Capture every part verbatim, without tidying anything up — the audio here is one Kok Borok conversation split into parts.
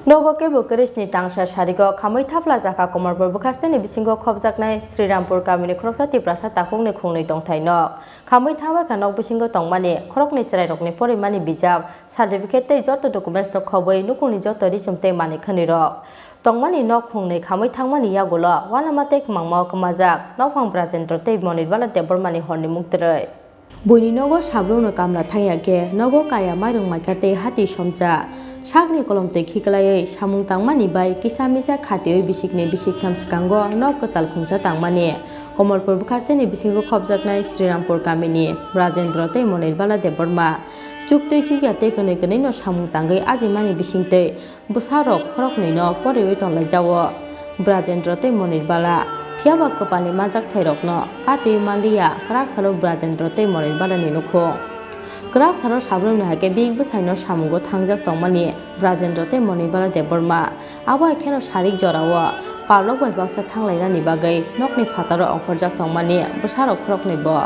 Nogo kebo Krisni tangsa sarigo khamwi thapla jakha Komorpur bwkhasteni bisingo khopjaknai Srirampur kamini khoroksa Tiprasa takhukni khungnwi tongthai nok. Khamwi thangbai kha nok bisingo tongmani khoroknwi chwrairokni porimani bijap, certificate tei joto documents no khobwi nukhungni joto risum tei manwi khwnwi rok. Tongmani nok khungnwi khamwi thangmani yagulo uanama tei kwmangma o kwmajak nokphang Brajendra tei Monir Bala Debbarmani horni muktrwi. Buini nogo sabrumno kamla thangya khe nogo kaya mairung maikha tei hati somcha. Sakni kolomtwi khiklaiwi samung tangmani bai kisa misa khatiwi bisikni bisiktham swkango nok kwtal khungsa tangmani. Komorpur bwkhasteni bisingo khopjaknai Srirampur kamini Brajendra tei Monir Bala Debbarma chuktwi chukya tei kwnwi kwnwino samung tangwi ajimani bisingtwi bwsarok khoroknwino poriwi tonglaijao. Brajendra tei Monir Bala phiyaba kwpalni manjakthairokno katiwi manliya kwrak salo Brajendra tei Monir Balani nukhung. Kwrak salo sabrumni hai khe biyik bwsaino samungo thangjak tongmani Brajendra tei Monir Bala Debbarma. Abo hai kheno sarik jorao parlok bai baksa thanglainani bagwi nokni phataro ongkhorjak tongmani bwsarok khoroknwi bo.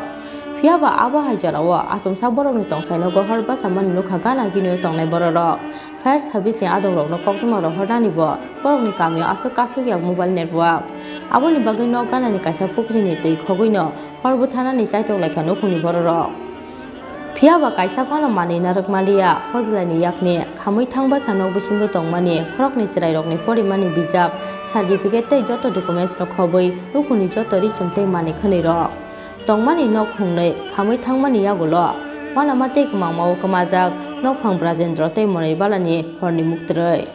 Phiyaba abo hai jorao achomsa borokni tongthaino gohor bachamani nukha gana giniwi tongnai bororok. Fire service ni adongrokno koktwma rohornani bo borokni kamio aswk kasuk ya mobile network. Aboni bagwi nok ganani kaisa pukhrini twi khogwino hor bwtharnani chaitok laikha nukhungni bororok. Phiyaba kaisa phano manwi narwk manliya, Hojlaini yakni khamwi thangbai kha nok bisingo tongmani khoroknwi chwrairokni porimani bijap, certificate tei joto documents no khobwi nukhungni joto risum tei manwi khwnwi rok. Tongmani nok khungnwi khamwi thangmani yagulo uanama tei kwmangma o kwmajak nokphang Brajendra tei Monir Balani horni muktrwi.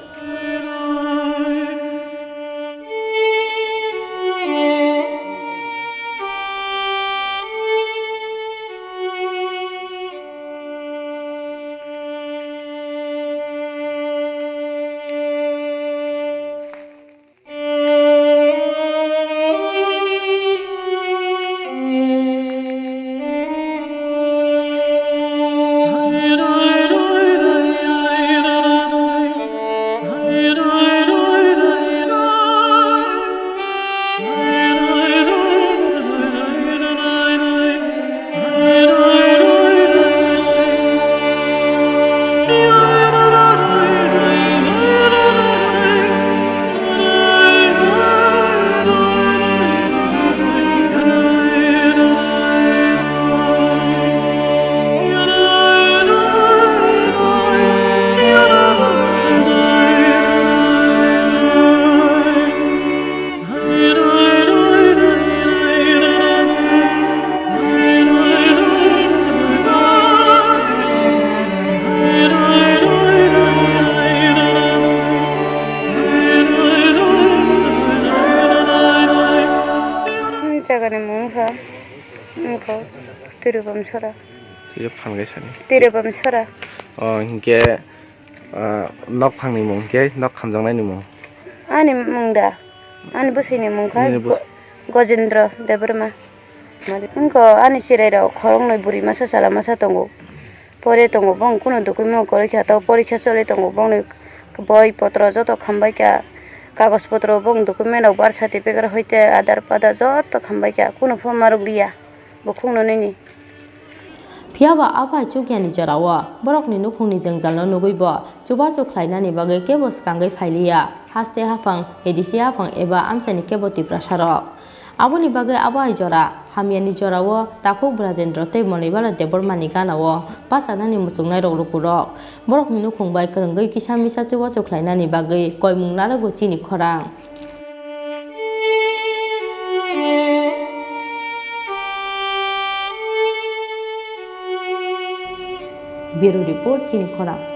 Jagani mung kha, wngkha Tirupam Sora. Twijo phan khe sani. Tirupam Sora. O, hinkhe, ah, nok phangni mung hinkhe nok khamjaknaini mung. Ani mung da? Ani bwswini mung kha Nini bwsai. Go-, Gojendra Debbarma. Wngkha ani chwrairok khoroknwi bwrwi masa chwla masa tongo. Pore tongo, bong kunu document kwrwi kha, to porikha choli tongo, bongni boi potro joto khambai kha, kagoj potro bong document rok, birth certificate hoite Aadhaar padar joto khambai kha, kunu pho ma rwkliya bukhukno nini. Phiyaba aphai chukyani jorao borokni nukhungni jwngjalno nugwi bo chubachu khlainani bagwi kebo swkangwi phailiya, haste haphang, A D C haphang eba amchaini kebo Tiprasarok. Aboni bagwi abo hai jora hamyani jorao takhuk Brajendra tei Monibala Debbarmani ganao bachanani muchungnairok lukurok borokni nukhung bai kwrwngwi kisa misa chubachu khlainani bagwi koimung narwgo chini khorang. Bureau Report, chini khorang.